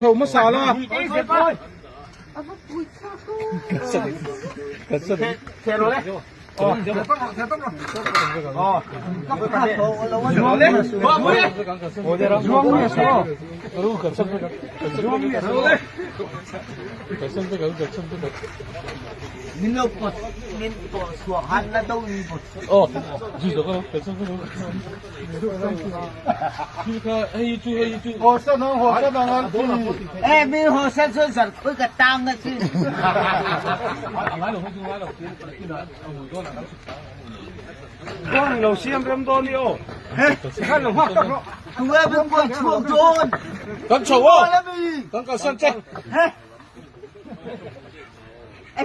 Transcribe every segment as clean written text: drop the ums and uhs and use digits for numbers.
Tho hmasa la. Kan chho aw, kan kalsan che. A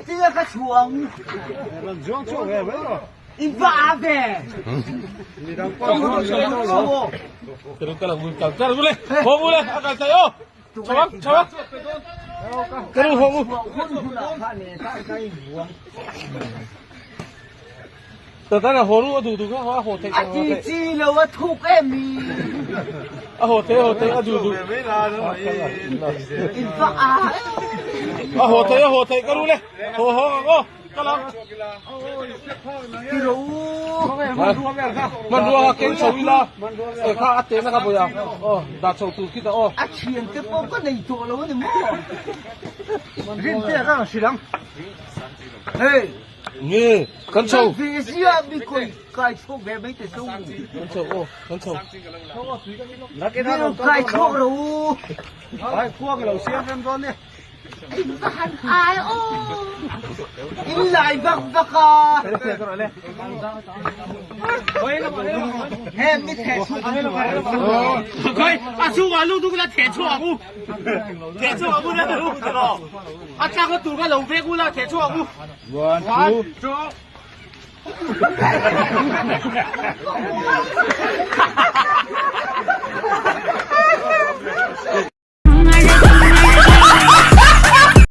thiante pawh ka nei tawh lo a ni maw? Hei! Nge kan chho. Ve zia mi koi kai chhawk ve mai te chu. Kan chho aw kan chho. Mi kai chhawk ro. Ai khua ka lo siam rem dawn ni. In va han ai aw. In lai vak vak a. He mi the chu. Kai a chu wa lu du la the chu ang u. The chu ang u na lu ti lo. A chak a tur kha lo vek ula theh chhuak u. One, two.